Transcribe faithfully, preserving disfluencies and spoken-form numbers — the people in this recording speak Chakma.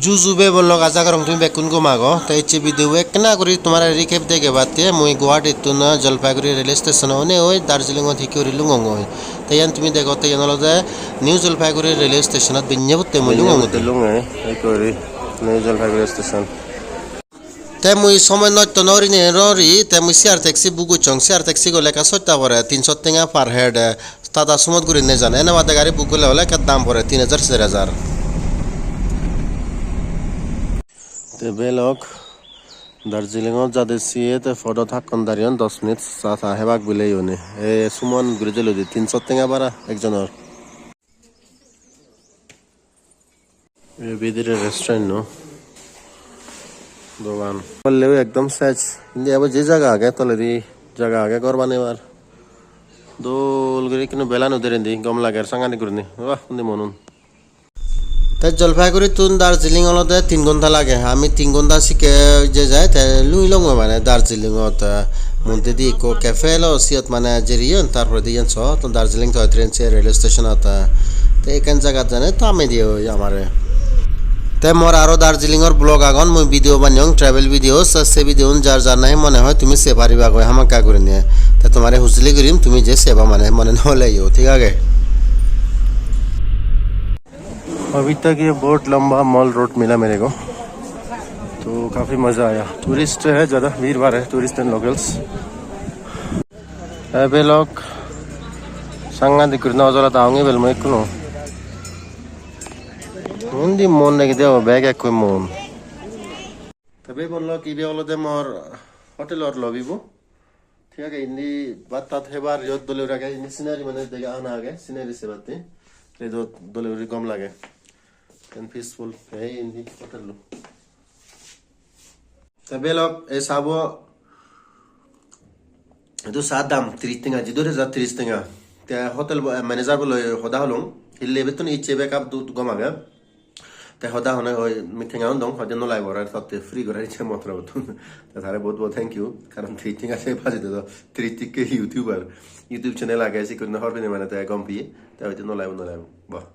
Ju ju bhei bon lok, aja gorong tumi bekkun gom ago. Te ecche video bo ekkena guri tomare recap degebatte mui Guwahatittun Jalpaiguri rail station one oi Darjeeling ot hikke guri lungongoi. Te iyan tumi degotte iyan olode New Jalpaiguri rail station ot binne botte mui lungongoi. Lunge, ei guri New Jalpaiguri station. Te mui somoy nosto no gurinei no guri, te mui share taxi book gocchong. Share taxi gole ekka sosta pore, tinso tenga per head, eh, Tata Sumo-t gurinei jan. Ene bade gari book gole ole ekka dam pore, tin hajar, ser hajar. Te bhei lok, Darjeeling-ot jade siye te podot hakkon dareyon, dos minute cha ta hebak bile iyone. E sumo-an guri jelo di, tinso tenga bara ekjonor. Ei bidire restaurant no dogan. Holleo ekdom sej. Indi ebo je jaga age, toledi jaga age ghor banebar. Dol guri ekkene bela no derendi, gom lager sangani gurinei. Wah, undi monun. Te Jalpaiguri tun Darjeeling olode tin ghonta lage. Ami tin ghonta sikke je jai, te lui longoi mane Darjeeling ot, eh, moddedi ikko cafe elo, siyot mane jeriyon, tar poredi iyen so, to Darjeeling toy train se rail station ot, eh, te ekkan jagat jane tame diye oi amare. Te mor aro Darjeeling or vlog agon, mui video baneyong, travel video, se, se video un jar jar nahi mone hoi tumi se pariba goi hamakkai gurinei. Te tomare hujuli gurim, tumi je seba mane mone no oleyo, thik age? अभी तक ये बहुत लंबा mall road मिला मेरे को, तो काफ़ी मज़ा आया। टूरिस्ट है ज़्यादा, भीड़ भाड़ है, tourist and locals. Te bhei lok, sanghatik guri no jora ta ongi bel mo ekkuno. Undi mon degi debo, bek ekku mon. Te bhei bon lok, ibe olode mor hotel or lobby bo. Thik age, indi bhat tat hebar iyot dole guri age, indi scenery mane dega ana age, scenery sebatte. Iyot dole guri gom lage. Then peaceful, ei indi hotel lo. Te bhei lok, ei sabo, edu sa dam tris tenga, jidu re ja tris tenga. Te hotel bo, manager bo loi hoda holung, hille ibettun icche backup du gom age. Te hoda honne hoi mi tenga un dong, hoide no laibo, aro totte free gora icche motor bottun. Te tare bahut bahut thank you, karon tris tenga se bajei do, tris tikke YouTuber, YouTube channel age, sikkun hor pini mane te gom piye, te hoide no laibo, no laibo. Bah.